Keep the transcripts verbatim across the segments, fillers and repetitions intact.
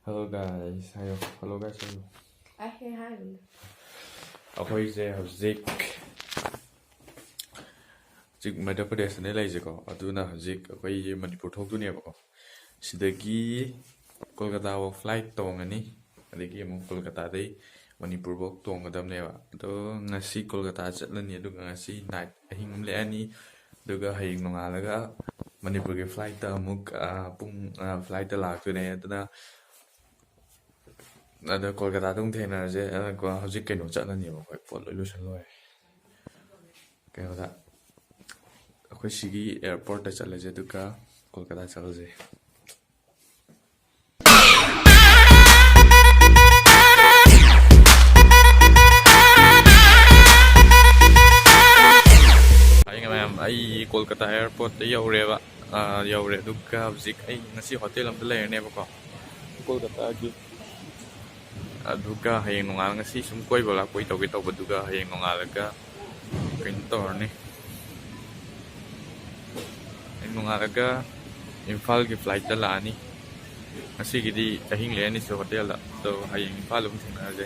Hello guys, ꯍꯥꯏꯌꯣ꯫ Hello guys ꯍꯥꯏꯌꯣ꯫ ꯑꯩ ꯍꯦꯛ ꯍꯥꯏꯕꯅꯦ꯫ ꯑꯩꯈꯣꯏꯁꯦ ꯍꯧꯖꯤꯛ ꯍꯧꯖꯤꯛ ꯃꯙ꯭ꯌ ꯄ꯭ꯔꯗꯦꯁꯇꯅꯦ ꯂꯩꯁꯦꯀꯣ꯫ ꯑꯗꯨꯅ ꯍꯧꯖꯤꯛ ꯑꯩꯈꯣꯏ ꯃꯅꯤꯄꯨꯔ ꯊꯣꯛꯇꯣꯏꯅꯦꯕꯀꯣ꯫ ꯁꯤꯗꯒꯤ ꯀꯣꯜꯀꯇꯥꯐꯥꯎ ꯐ꯭ꯂꯥꯏꯠ ꯇꯣꯡꯉꯅꯤ꯫ ꯑꯗꯒꯤ ꯑꯃꯨꯛ ꯀꯣꯜꯀꯇꯥꯗꯩ ꯃꯅꯤꯄꯨꯔꯐꯥꯎ ꯇꯣꯡꯒꯗꯕꯅꯦꯕ꯫ ꯑꯗꯣ ꯉꯁꯤ ꯀꯣꯜꯀꯇꯥ ꯆꯠꯂꯅꯤ꯫ ꯑꯗꯨꯒ ꯉꯁꯤ ꯅꯥꯏꯠ ꯑꯍꯤꯡ ꯑꯃ ꯂꯦꯛꯑꯅꯤ꯫ ꯑꯗꯨꯒ ꯍꯌꯦꯡ ꯅꯣꯡꯉꯥꯜꯂꯒ ꯃꯅꯤꯄꯨꯔꯒꯤ ꯐ꯭ꯂꯥꯏꯠꯇ ꯑꯃꯨꯛ, ꯑ, ꯄꯨꯡ, ꯑ, ꯐ꯭ꯂꯥꯏꯠꯇ ꯂꯥꯛꯇꯣꯏꯅꯦ꯫ ꯑꯗꯨꯅ ꯑꯗ ꯀꯣꯜꯀꯇꯥꯗ ꯑꯃꯨꯛ ꯊꯦꯡꯅꯔꯁꯦ꯫ ꯑ, ꯀꯣ-, ꯍꯧꯖꯤꯛ ꯀꯩꯅꯣ ꯆꯠꯂꯅꯤꯕ ꯑꯩꯈꯣꯏ, ꯄꯣꯠ ꯂꯣꯏ ꯂꯣꯏꯁꯜ ꯂꯣꯏꯔꯦ꯫ ꯀꯩꯅꯣꯗ, ꯑꯩꯈꯣꯏ ꯁꯤꯒꯤ ꯑꯦꯌꯥꯔꯄꯣꯔꯠꯇ ꯆꯠꯂꯁꯦ, ꯑꯗꯨꯒ ꯀꯣꯜꯀꯇꯥ ꯆꯠꯂꯁꯦ꯫ ꯑꯩ ꯃꯌꯥꯝ, ꯑꯩ ꯀꯣꯜꯀꯇꯥ ꯑꯦꯌꯥꯔꯄꯣꯔꯠꯇ ꯌꯧꯔꯦꯕ꯫ ꯑ, ꯌꯧꯔꯦ꯫ ꯑꯗꯨꯒ ꯍꯧꯖꯤꯛ ꯑꯩ ꯉꯁꯤ ꯍꯣꯇꯦꯜ ꯑꯝꯗ ꯂꯩꯔꯅꯦꯕꯀꯣ, ꯀꯣꯜꯀꯇꯥꯒꯤ꯫ ꯑꯗꯨꯒ ꯍꯌꯦꯡ ꯅꯣꯡꯉꯥꯜꯂꯒ, ꯉꯁꯤ ꯁꯨꯝ ꯀꯣꯏꯕ ꯂꯥꯛꯄꯣꯏ ꯇꯧꯒꯦ ꯇꯧꯕꯗꯨꯒ, ꯍꯌꯦꯡ ꯅꯣꯡꯉꯥꯜꯂꯒ ꯀꯩꯅꯣ ꯇꯧꯔꯅꯤ꯫ ꯍꯌꯦꯡ ꯅꯣꯡꯉꯥꯜꯂꯒ ꯏꯝꯐꯥꯜꯒꯤ ꯐ꯭ꯂꯥꯏꯠꯇ ꯂꯥꯛꯑꯅꯤ꯫ ꯉꯁꯤꯒꯤꯗꯤ ꯑꯍꯤꯡ ꯂꯩꯔꯅꯤ ꯁꯤ ꯍꯣꯇꯦꯜꯗ꯫ ꯑꯗꯣ ꯍꯌꯦꯡ ꯏꯝꯐꯥꯜ ꯑꯃꯨꯛ ꯊꯦꯡꯅꯔꯁꯦ꯫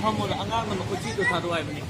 ꯐꯝꯃꯣꯗ, ꯑꯉꯥꯡꯅ ꯃꯈꯨꯠ ꯆꯤꯗꯣ ꯊꯥꯗꯣꯛ ꯍꯥꯏꯕꯅꯤ꯫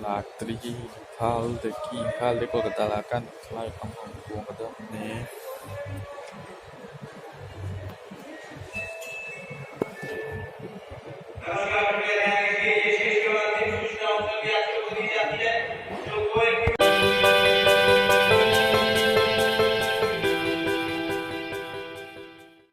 ꯂꯥꯛꯇ꯭ꯔꯤ꯫ ꯏꯝꯐꯥꯜꯗꯒꯤ, ꯏꯝꯐꯥꯜꯗꯒꯤ ꯀꯣꯜꯀꯇꯥ ꯂꯥꯛꯑꯀꯥꯟꯗ ꯐ꯭ꯂꯥꯏꯠ ꯑꯃꯃꯨꯛ ꯇꯣꯡꯒꯗꯕꯅꯦ꯫